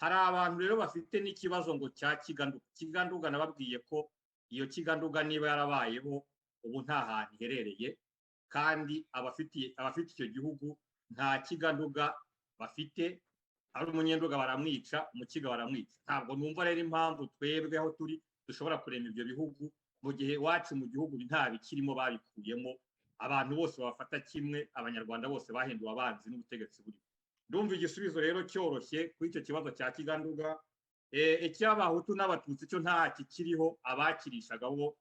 Hari abantu rero bafite n'ikibazo ngo cya Kiganduga. Kiganduga nababwiye ko iyo Kiganduga niba yarabayeho, ubu nta hantu iherereye, kandi abafite icyo gihugu nta Kiganduga bafite. Ari Umunyenduga baramwica, Umukiga baramwica. Ntabwo numva rero impamvu twebwe aho turi dushobora kurema ibyo bihugu, mu gihe iwacu mu gihugu nta bikirimo, babikuyemo. Abantu bose babafata kimwe, Abanyarwanda bose bahinduwe abanzi n'ubutegetsi buriho. Ndumva igisubizo rero cyoroshye kuri icyo kibazo cya Kiganduga. Icy'Abahutu n'Abatutsi cyo nta kikiriho, abakirishaga bo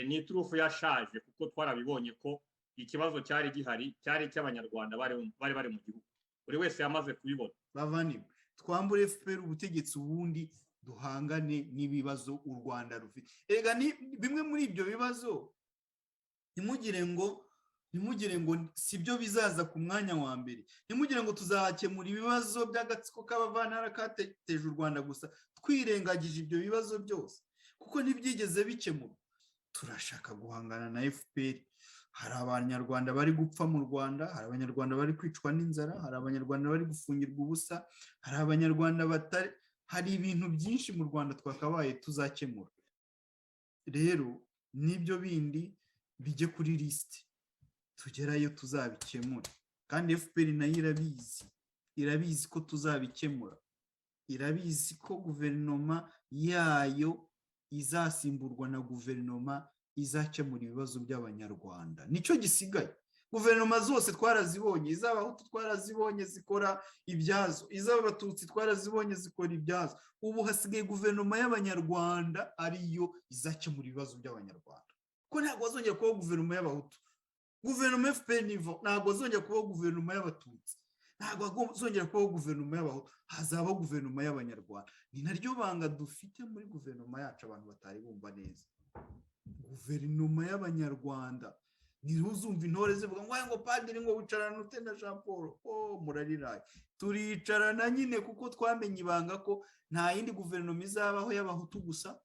ni iturufu yashaje, kuko twarabibonye ko ikibazo cyari gihari cyari icy'Abanyarwanda bari mu gihugu. Buri wese yamaze kubibona. Bavandimwe, twambure FPR ubutegetsi, ubundi duhangane n'ibibazo u Rwanda rufite. Erega ni bimwe muri ibyo bibazo, ntimugire ngo si byo bizaza ku mwanya wa mbere. Ntimugire ngo tuzakemura ibibazo by'agatsiko k'abavantara kateje u Rwanda gusa, twirengagije ibyo bibazo byose, kuko ntibyigeze bikemurwa. Turashaka guhangana na FPR. Hari Abanyarwanda bari gupfa mu Rwanda, hari Abanyarwanda bari kwicwa n'inzara, hari Abanyarwanda bari gufungirwa ubusa, hari Abanyarwanda batari, hari ibintu byinshi mu Rwanda twakabaye tuzakemura. Rero n'ibyo bindi bijye kuri lisiti, tugerayo tuzabikemura. Kandi FPR nayo irabizi, irabizi ko tuzabikemura, irabizi ko guverinoma yayo izasimburwa na guverinoma izakemura ibibazo by'Abanyarwanda. Nicyo gisigaye. Guverinoma zose twarazibonye: iz'Abahutu twarazibonye zikora ibyazo, iz'Abatutsi twarazibonye zikora ibyazo. Ubu hasigaye guverinoma y'Abanyarwanda, ariyo izakemura ibibazo by'Abanyarwanda, ko ntabwo bazongera kubaho guverinoma y'Abahutu. Guverinoma FPR nivo, ntabwo bazongera kubaho guverinoma y'Abatutsi, ntabwo hazongera kubaho guverinoma y'Abahutu, hazabaho guverinoma y'Abanyarwanda. Ni naryo banga dufite muri guverinoma yacu abantu batari bumva neza. Guverinoma y'Abanyarwanda. Ntuzumva intore zivuga ngo padiri, ngo wicarana ute na Jean Paul? Oh, murariraye. Turicarana nyine kuko twamenye ibanga ko nta yindi guverinoma izabaho y'Abahutu gusa.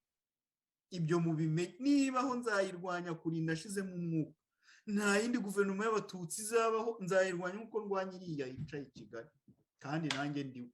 Ibyo mubimenye, nibaho nzayirwanya kurinda ashizemo umwuka. Nta yindi guverinoma y'Abatutsi izabaho, nzayirwanya nk'uko ndwanya iriya yicaye i Kigali, kandi nanjye ndiwe.